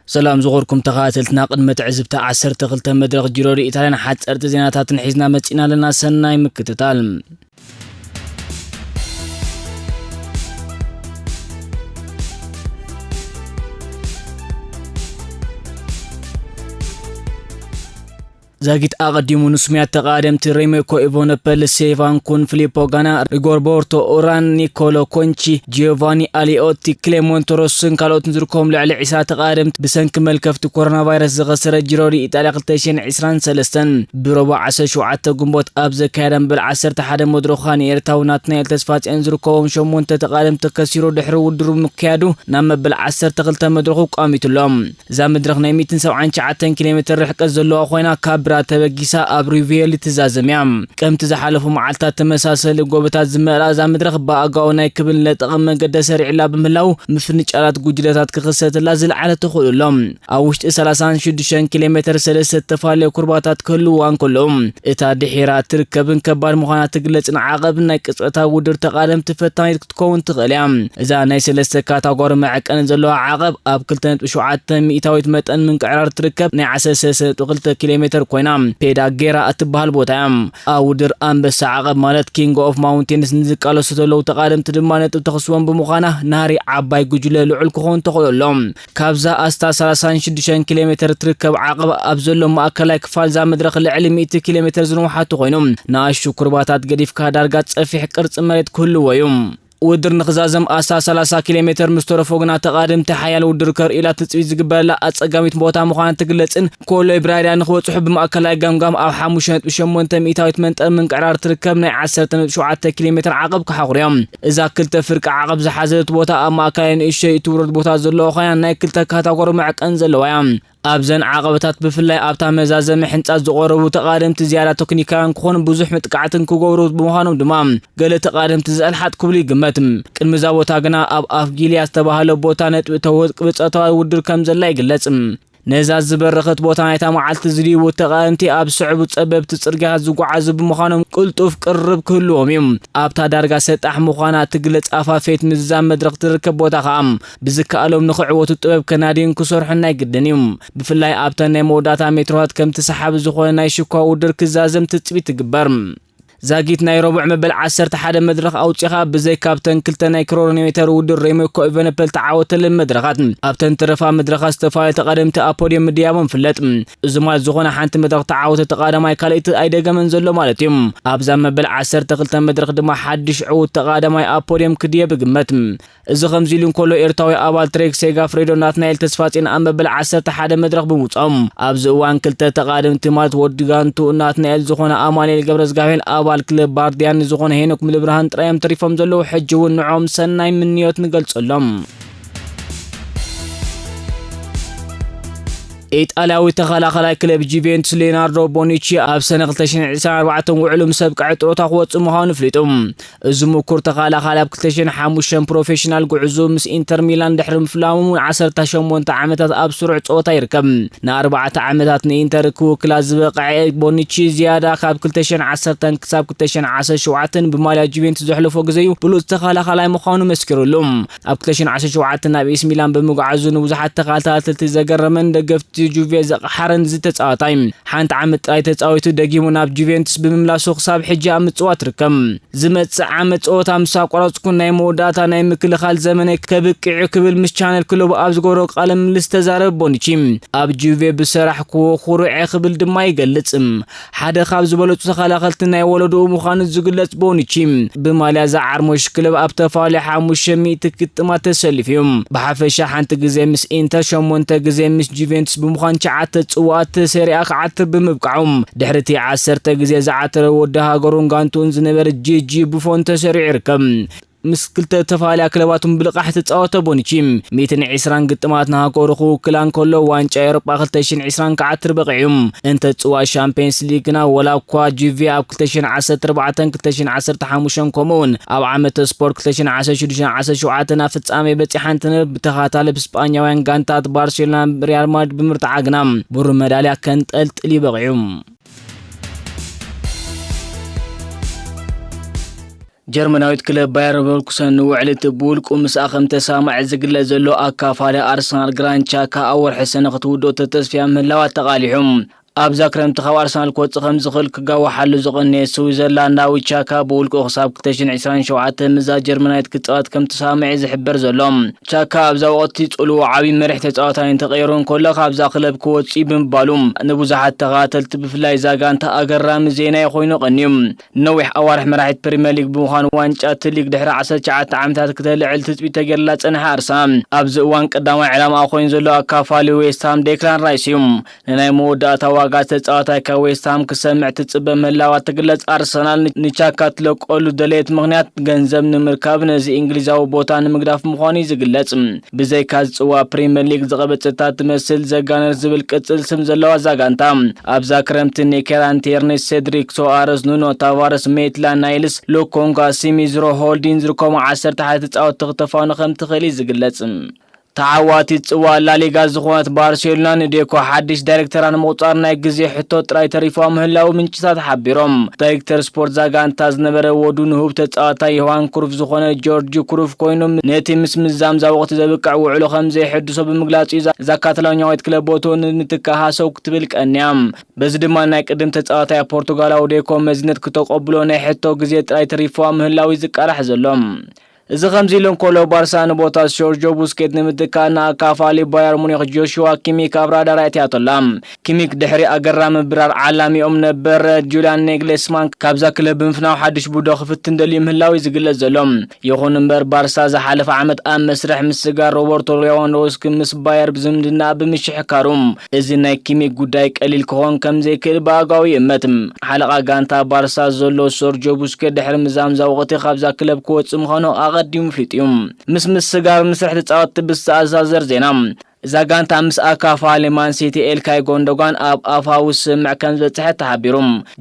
ሰላም ዝኾርኩም ተኸታተልትና፣ ቅድሚ ትዕዝብቲ ዓሰርተ ክልተ መድረኽ ጂሮ ዲ ኢጣልያን ሓጸርቲ ዜናታትን ሒዝና መጺና ኣለና። ሰናይ ምክትታል። ዛጊት ኣቐዲሙ ንስሙያት ተቓደምቲ ሬሜኮ ኢቮነፐል፣ ስቴፋን ኩን፣ ፊሊፖ ጋና፣ ሪጎርቦርቶ ኡራን፣ ኒኮሎ ኮንቺ፣ ጂዮቫኒ ኣሊዮቲ፣ ክሌሞንት ሮስን ካልኦትን ዝርከቦም ልዕሊ ዕስራ ተቓደምቲ ብሰንኪ መልከፍቲ ኮሮና ቫይረስ ዝኸሰረ ጂሮ ዲ ኢጣልያ ክልተ ሽሕን ዕስራን ሰለስተን ብረቡዕ ዓሰርተ ሸውዓተ ግንቦት ኣብ ዘካየዳ መበል ዓሰርተ ሓደ መድረኻ ንኤርትራዊ ናትናኤል ተስፋጽዮን ዝርከቦም ሸሞንተ ተቓደምቲ ከሲሩ ድሕሪ ውድድሩ ምክያዱ ናብ መበል ዓሰርተ ክልተ መድረኹ ቋሚቱ ኣሎ። እዛ መድረኽ ናይ ሚእትን ሰብዓን ትሽዓተን ኪሎ ሜትር ርሕቀት ዘለዋ ኮይና፣ ካብ ብራ ተበጊሳ ኣብ ሪቬሊ ትዛዘም እያ። ከምቲ ዝሓለፉ መዓልታት ተመሳሰሊ ጎቦታት ዝመልኣ እዛ መድረኽ ብኣጋኡ ናይ ክብል ለጠቐ መንገዲ ተሰሪዕላ ብምህላው፣ ምፍንጫላት ጉጅለታት ክኽሰተላ ዝለዓለ ተኽእሎ ኣሎ። ኣብ ውሽጢ ሰላሳን ሽዱሽተን ኪሎ ሜትር ሰለስተ ዝተፈላለዩ ኩርባታት ክህልዋ እንከሎ፣ እታ ድሒራ ትርከብን ከባድ ምዃና ትግለጽን ዓቐብ ናይ ቅጽበታዊ ውድድር ተቓደምቲ ፈታኒት ክትከውን ትኽእል እያ። እዛ ናይ ሰለስተ ካታጎሪ መዐቀኒ ዘለዋ ዓቐብ ኣብ ክልተ ነጥቢ ሸውዓተ ሚእታዊት መጠን ምንቅዕራር ትርከብ ናይ ዓሰርተ ሰለስተ ነጥቢ ክልተ ኪሎ ሜትር ኮይና፣ ፔዳጌራ እትበሃል ቦታ እያ። ኣብ ውድድር ኣንበሳ ዓቐብ ማለት ኪንግ ኦፍ ማውንቴንስ ንዝቃለሱ ዘለዉ ተቓደምቲ ድማ ነጥብ ተኽስቦም ብምዃና፣ ናህሪ ዓባይ ጉጅለ ልዑል ክኸውን ተኽእሎ ኣሎ። ካብዛ ኣስታት ሰላሳን ሽዱሽተን ኪሎ ሜትር ትርከብ ዓቐብ ኣብ ዘሎ ማእከላይ ክፋል እዛ መድረኽ ልዕሊ ሚእቲ ኪሎ ሜትር ዝነውሓቱ ኮይኑ፣ ንኣሽቱ ኩርባታት ገዲፍካ ዳርጋ ጸፊሕ ቅርጺ መሬት ክህልዎ እዩ። ውድድር ንኽዛዘም ኣስታት ሰላሳ ኪሎ ሜትር ምስ ተረፎ ግና፣ ተቓደምቲ ሓያል ውድድር ከርእዩላ ትጽቢት ዝግበረላ ኣጸጋሚት ቦታ ምዃና ትግለጽን፣ ኮሎይ ብራይዳ ንኽበጽሑ ብማእከላይ ገምጋም ኣብ ሓሙሽተ ነጥቢ ሸሞንተ ሚእታዊት መንጠር ምንቅዕራር ትርከብ ናይ ዓሰርተ ነጥቢ ሸውዓተ ኪሎ ሜትር ዓቐብ ክሓኹሩ እዮም። እዛ ክልተ ፍርቂ ዓቐብ ዝሓዘት ቦታ ኣብ ማእከላይ ንእሽተይ እትውረድ ቦታ ዘለዋ ኮይና፣ ናይ ክልተ ካታጎሪ መዕቀን ዘለዋ እያ። ኣብዘን ዓቐበታት፣ ብፍላይ ኣብታ መዛዘሚ ሕንጻት ዝቐረቡ ተቓደምቲ ዝያዳ ተክኒካውያን ክኾኑ ብዙሕ መጥቃዕትን ክገብሩ ብምዃኖም ድማ፣ ገለ ተቓደምቲ ዝኣልሓጥ ክብሉ ይግመት። ቅድሚ እዛ ቦታ ግና ኣብ ኣፍ ጊልያ ዝተባህለ ቦታ ነጥቢ ተወ-፣ ቅብጸታዊ ውድድር ከም ዘላ ይግለጽ። ነዛ ዝበረኸት ቦታ ናይታ መዓልቲ ዝድይቡ ተቓደምቲ ኣብ ስዕቡ ጸበብቲ ጽርግያታት ዝጓዓዙ ብምዃኖም ቅልጡፍ ቅርብ ክህልዎም እዩ። ኣብታ ዳርጋ ሰጣሕ ምዃና ትግለጽ ኣፋፌት ምዝዛም መድረኽ ትርከብ ቦታ ኸኣ ብዝከኣሎም ንኽዕወቱ ጥበብ ከናድዩን ክሰርሑን ናይ ግድን እዩ። ብፍላይ ኣብተን ናይ መወዳእታ ሜትሮታት ከምቲ ሰሓቢ ዝኾነ ናይ ሽኳ ውድድር ክዛዘም ትጽቢት ትግበር። ዛጊት ናይ ረቡዕ መበል ዓሰርተ ሓደ መድረኽ ኣውጺኻ ብዘይ ካብተን ክልተ ናይ ክሮኖሜተር ውድድር ሬሜኮ ኢቨነፐል ተዓወተለን መድረኻት፣ ኣብተን ተረፋ መድረኻት ዝተፈላለዩ ተቓደምቲ ኣብ ፖድየም ምድያቦም ይፍለጥ። እዚ ማለት ዝኾነ ሓንቲ መድረኽ ተዓወተ ተቓዳማይ ካልኣይቲ ኣይደገመን ዘሎ ማለት እዩ። ኣብዛ መበል ዓሰርተ ክልተ መድረኽ ድማ ሓድሽ ዕዉት ተቓዳማይ ኣብ ፖድየም ክድየብ ይግመት። እዚ ከምዚ ኢሉ እንከሎ፣ ኤርትራዊ ኣባል ትሬክ ሴጋፍሬዶ ናትናኤል ተስፋጽዮን ኣብ መበል ዓሰርተ ሓደ መድረኽ ብምውጻኦም፣ ኣብዚ እዋን ክልተ ተቓደምቲ ማለት ወዲ ጋንቱ ናትናኤል ዝኾነ ኣማኑኤል ገብረዝጋቤል ኣባል ክለብ ባርድያን ዝኾነ ሄኖክ ምልብርሃን ጥራይ እዮም ተሪፎም ዘለዉ። ሕጂ እውን ንዕኦም ሰናይ ምንዮት ንገልጸሎም። ኢጣልያዊ ተኸላኻላይ ክለብ ጁቬንቱስ ሊዮናርዶ ቦኒቺ ኣብ ሰነ ክልተ ሽሕን ዕስራን ኣርባዕተን ውዕሉ ምስ ኣብቅዐ ጥሮታ ክወጽእ ምዃኑ ኣፍሊጡ። እዚ ምኩር ተኸላኻሊ ኣብ ክልተ ሽሕን ሓሙሽተን ፕሮፌሽናል ጉዕዞ ምስ ኢንተር ሚላን ድሕሪ ምፍላሙ፣ ዓሰርተ ሸሞንተ ዓመታት ኣብ ስሩዕ ጸወታ ይርከብ። ንኣርባዕተ ዓመታት ንኢንተር ክውክላ ዝበቕዐ ቦኒቺ፣ ዝያዳ ካብ ክልተ ሽሕን ዓሰርተን ክሳብ ክልተ ሽሕን ዓሰርተ ሸውዓተን ብማልያ ጁቬንቱስ ዘሕለፎ ግዜ እዩ ብሉጽ ተኸላኻላይ ምዃኑ መስኪሩሉ። ኣብ ክልተ ሽሕን ዓሰርተ ሸውዓተን ናብ ኤሲ ሚላን ብምጉዓዙ ንብዙሓት ተኸታተልቲ ዘገረመን ደገፍቲ ጁቬ ዘቕሓረን እዚ ተጻዋታይ፣ ሓንቲ ዓመት ጥራይ ተጻዊቱ ደጊሙ ናብ ጁቬንቱስ ብምምላሱ ክሳብ ሕጂ ኣብ ምጽዋት ይርከብ። ዝመጽእ ዓመት ጸወታ ምስ ኣቋረጽኩ ናይ መወዳእታ ናይ ምክልኻል ዘመነይ ከብቅዕ ክብል ምስ ቻነል ክለቡ ኣብ ዝገበሮ ቃለ ምልልስ ዝተዛረበ ቦኑቺ፣ ኣብ ጁቬ ብሰራሕክዎ ኩሩዕ እየ ክብል ድማ ይገልጽ። ሓደ ካብ ዝበለጹ ተኸላኸልቲ ናይ ወለዶኡ ምዃኑ ዝግለጽ ቦኑቺ፣ ብማልያ ዝዓርሞሽ ክለብ ኣብ ተፋሊ ሓሙሽተ ሚእቲ ግጥማት ተሰሊፉ እዩ። ብሓፈሻ ሓንቲ ግዜ ምስ ኢንተር፣ ሸሞንተ ግዜ ምስ ጁቬንቱስ ብምዃን ትሽዓተ ጽዋኣት ሰሪኣ ክዓትር ብምብቃዑ፣ ድሕሪ እቲ ዓሰርተ ግዜ ዝዓተረ ወዲ ሃገሩን ጋንቱኡን ዝነበረ ጂጂ ቡፎን ተሰሪዑ ይርከብ። ምስ ክልተ ተፋልያ ክለባቱን ብልቓሕ ዝተጻወተ ቦኑቺ፣ ሚእትን ዕስራን ግጥማት ንሃገሩ ክውክላ እንከሎ፣ ዋንጫ ኤውሮጳ ክልተ ሽሕን ዕስራን ክዓትር በቒዑ። እንተ ጽዋ ሻምፕዮንስ ሊግ ግና፣ ወላ እኳ ጁቬ ኣብ ክልተ ሽሕን ዓሰርተ ኣርባዕተን ክልተ ሽሕን ዓሰርተ ሓሙሽተን ከምኡውን ኣብ ዓመተ ስፖርት ክልተ ሽሕን ዓሰርተ ሽዱሽተን ዓሰርተ ሸውዓተን ኣብ ፍጻሜ በጺሓ እንትንብል፣ ብተኸታታሊ ብስጳኛውያን ጋንታት ባርሴሎና ሪያል ማድሪድ ብምርታዓ ግና ብሩር መዳልያ ከንጠልጥል እዩ በቒዑ። ጀርመናዊት ክለብ ባየር ሌቨርኩሰን ንውዕሊ እቲ ብውልቁ ምስኣ ከም ተሰማማዒ ዝግለጽ ዘሎ ኣካፋሊ ኣርሰናል ግራንድ ቻካ ኣብ ወርሒ ሰነ ክትውድኦ ተተስፍያ ምህላዋ ተቓሊሑ። ኣብዛ ክረምቲ ካብ ኣርሰናል ክወጽእ ከም ዝኽእል ክጋወሓሉ ዝቐነየ ስዊዘርላንዳዊ ቻካ ብውልቁ ክሳብ ክልተ ሽሕን ዕስራን ሸውዓተን ምስዛ ጀርመናዊት ክጻወት ከም ተሰማማዒ ዝሕበር ዘሎ። ቻካ ኣብዛ ወቕቲ ጽልዎ ዓቢ መሪሕ ተጻዋታይ እንተቐይሩ እንከሎ ካብዛ ክለብ ክወጽእ እዩ ብምባሉ ንብዙሓት ተኸታተልቲ ብፍላይ እዛ ጋንታ ኣገራሚ ዜና እዩ ኮይኑ ቀንዩ። ነዊሕ ኣዋርሕ መራሒት ፕሪምየር ሊግ ብምዃን ዋንጫ እቲ ሊግ ድሕሪ ዓሰርተ ትሽዓተ ዓመታት ክተልዕል ትጽቢት ተገይርላ ዝጸንሐ ኣርሰናል ኣብዚ እዋን ቀዳማይ ዕላማኣ ኮይኑ ዘሎ ኣካፋሊ ዌስትሃም ዴክላን ራይስ እዩ። ንናይ መወዳእታ ዋጋ ተጻዋታይ ካብ ዌስትሃም ክሰምዕ ትጽበ ምህላዋ ትግለጽ ኣርሰናል ንቻካ ትለቀሉ ደለየት ምኽንያት ገንዘብ ንምርካብ ነዚ እንግሊዛዊ ቦታ ንምግዳፍ ምዃኑ እዩ ዝግለጽ። ብዘይካ ዝጽዋ ፕሪምየር ሊግ ዝቐበጸታ ትመስል ዘጋነር ዝብል ቅጽል ስም ዘለዋ እዛ ጋንታ ኣብዛ ክረምቲ ንኬራን ቴርኒስ፣ ሴድሪክ ሶኣረስ፣ ኑኖ ታቫረስ፣ ሜትላን ናይልስ፣ ሎኮንጋ፣ ሲሚዝሮ፣ ሆልዲን ዝርከቦም ዓሰርተ ሓደ ተጻወትቲ ክተፋኑ ከም ትኽእል እዩ ዝግለጽ። ተዓዋቲት ጽዋ ላሊጋ ዝኾነት ባርሴሎና ንዴኮ ሓድሽ ዳይሬክተራ ንምቑጻር ናይ ግዜ ሕቶ ጥራይ ተሪፍዋ ምህላው ምንጭታት ሓቢሮም። ዳይሬክተር ስፖርት ዛጋንታ ዝነበረ ወዱ ንሁብ ተጻዋታይ ዮሃን ክሩፍ ዝኾነ ጆርጅ ክሩፍ ኮይኑ ነቲ ምስ ምዛምዛ ወቕቲ ዘብቅዕ ውዕሉ ከም ዘይሕድሶ ብምግላጹ እዛ ካታሎኛዊት ክለብ ቦትኡ ንምትካእ ሃሰው ክትብል ቀንያ። በዚ ድማ ናይ ቅድም ተጻዋታይ ፖርቱጋላዊ ዴኮ መዝነት ክተቐብሎ ናይ ሕቶ ግዜ ጥራይ ተሪፍዋ ምህላው እዩ ዝቃላሕ ዘሎ። እዚ ከምዚ ኢሉ እንከሎ ባርሳ ንቦታ ጆርጆ ቡስኬት ንምትካእ ንኣካፋሊ ባየር ሙኒክ ጆሽዋ ኪሚክ ኣብ ራዳር ኣእትያቶ ኣላ። ኪሚክ ድሕሪ ኣገራሚ ብራር ዓላሚኦም ነበር ጁልያን ኔግሌስማን ካብዛ ክለብ ብምፍናው ሓድሽ ቡዶ ክፍትን ደልዩ ምህላው እዩ ዝግለጽ ዘሎ። ይኹን እምበር ባርሳ ዝሓለፈ ዓመት ኣብ መስርሕ ምስጋር ሮበርቶ ሌዋንዶውስኪ ምስ ባየር ዝምድና ብምሽሕካሩ እዚ ናይ ኪሚክ ጉዳይ ቀሊል ክኾን ከም ዘይክእል ብኣጋኡ ይእመት። ሓለቓ ጋንታ ባርሳ ዘሎ ሰርጆ ቡስኬ ድሕሪ ምዛምዛ ወቕቲ ካብዛ ክለብ ክወጽእ ምዃኑ ኣቐዲሙ ፍሊጡ እዩ። ምስ ምስጋር ምስራሕ ተጻወትቲ ብዝተኣሳሰር ዜና እዛ ጋንታ ምስ ኣካፋሊ ማንሲቲ ኤልካይ ጎንደጓን ኣብ ኣፋዊ ስምምዕ ከም ዝበጽሐ ተሓቢሩ።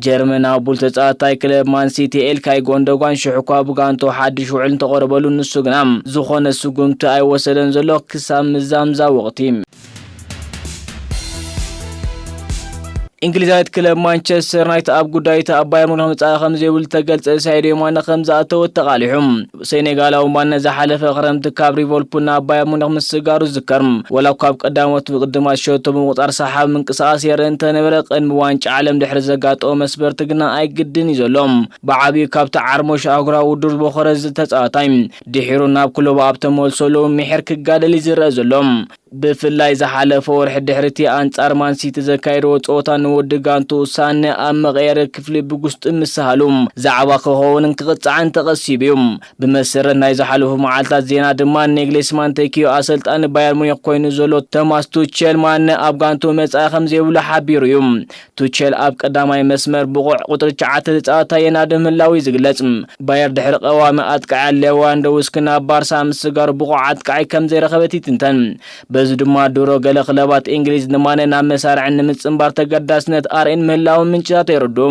ጀርመናዊ ቡል ተጻዋታይ ክለብ ማንሲቲ ኤልካይ ጎንደጓን ሽሕኳ ብጋንቶ ሓድሽ ውዕል እንተቐረበሉ ንሱ ግና ዝኾነ ስጉምቲ ኣይወሰደን ዘሎ ክሳብ ምዛምዛ ወቕቲ። እንግሊዛዊት ክለብ ማንቸስተር ዩናይትድ ኣብ ጉዳይ እቲ ኣብ ባየር ሙኒክ ምጻእ ከም ዘይብሉ ተገልጸ ሳይድዮ ማነ ከም ዝኣተወ ተቓሊሑ። ሴኔጋላዊ ማነ ዝሓለፈ ክረምቲ ካብ ሊቨርፑል ናብ ባየር ሙኒክ ምስጋሩ ዝዝከር። ወላ እኳ ኣብ ቀዳሞት ቅድማት ሸቶ ብምቁጻር ሰሓቢ ምንቅስቃስ የርኢ እንተነበረ ቅድሚ ዋንጫ ዓለም ድሕሪ ዘጋጠሞ መስበርቲ ግና ኣይግድን እዩ ዘሎ። ብዓቢኡ ካብቲ ዓርሞሽ ኣህጉራዊ ውድድር ቦኸረ ዝተጻዋታይ ድሒሩ ናብ ክለቡ ኣብ ተመልሰሉ ምሒር ክጋደል እዩ ዝረአ ዘሎ። ብፍላይ ዝሓለፈ ወርሒ ድሕሪ እቲ ኣንጻር ማንሲቲ ዘካየድዎ ጸወታ ንወዲ ጋንቱ ሳነ ኣብ መቐየሪ ክፍሊ ብጉስጢ ምስሃሉ ዛዕባ ክኸውንን ክቕጻዕን ተቐሲቡ እዩ። ብመሰረት ናይ ዝሓለፉ መዓልታት ዜና ድማ ኔግሌስማን ተኪኡ ኣሰልጣኒ ባየር ሙኒክ ኮይኑ ዘሎ ቶማስ ቱቸል ማነ ኣብ ጋንቱ መጻኢ ከም ዘይብሉ ሓቢሩ እዩ። ቱቸል ኣብ ቀዳማይ መስመር ብቑዕ ቁጽሪ ትሽዓተ ተጻዋታይ የናዲ ምህላው እዩ ዝግለጽ። ባየር ድሕሪ ቀዋሚ ኣጥቃዒ ሌዋንዶውስኪ ናብ ባርሳ ምስጋሩ ብቑዕ ኣጥቃዒ ከም ዘይረኸበት ይትንተን። በዚ ድማ ድሮ ገለ ክለባት እንግሊዝ ንማነ ናብ መሳርዕን ንምጽንባር ተገዳስነት ኣርእን ምህላዎም ምንጭታት የረድኡ።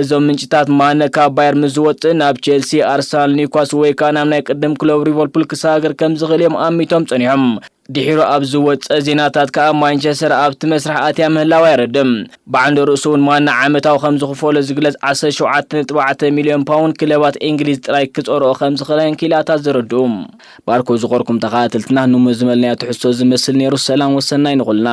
እዞም ምንጭታት ማነ ካብ ባየር ምስ ዝወጽእ ናብ ቼልሲ፣ ኣርሰናል፣ ኒውካስል ወይ ከኣ ናብ ናይ ቅድም ክለብ ሊቨርፑል ክሰጋገር ከም ዝኽእል እዮም ኣሚቶም ጸኒሖም። ድሒሩ ኣብ ዝወጸ ዜናታት ከኣ ማንቸስተር ኣብቲ መስርሕ ኣትያ ምህላዋ የረድእ። ብዓንደ ርእሱ እውን ማነ ዓመታዊ ከም ዝኽፈሎ ዝግለጽ ዓሰርተ ሸውዓተ ነጥቢ ኣርባዕተ ሚልዮን ፓውንድ ክለባት እንግሊዝ ጥራይ ክጸርኦ ከም ዝኽእለን ክኢላታት ዘረድኡ። ባርኮ ዝኸርኩም ተኸታተልትና ንሙ ዝመልናዮ ትሕዝቶ ዝመስል ነይሩ። ሰላም ወሰናይ ንኹልና።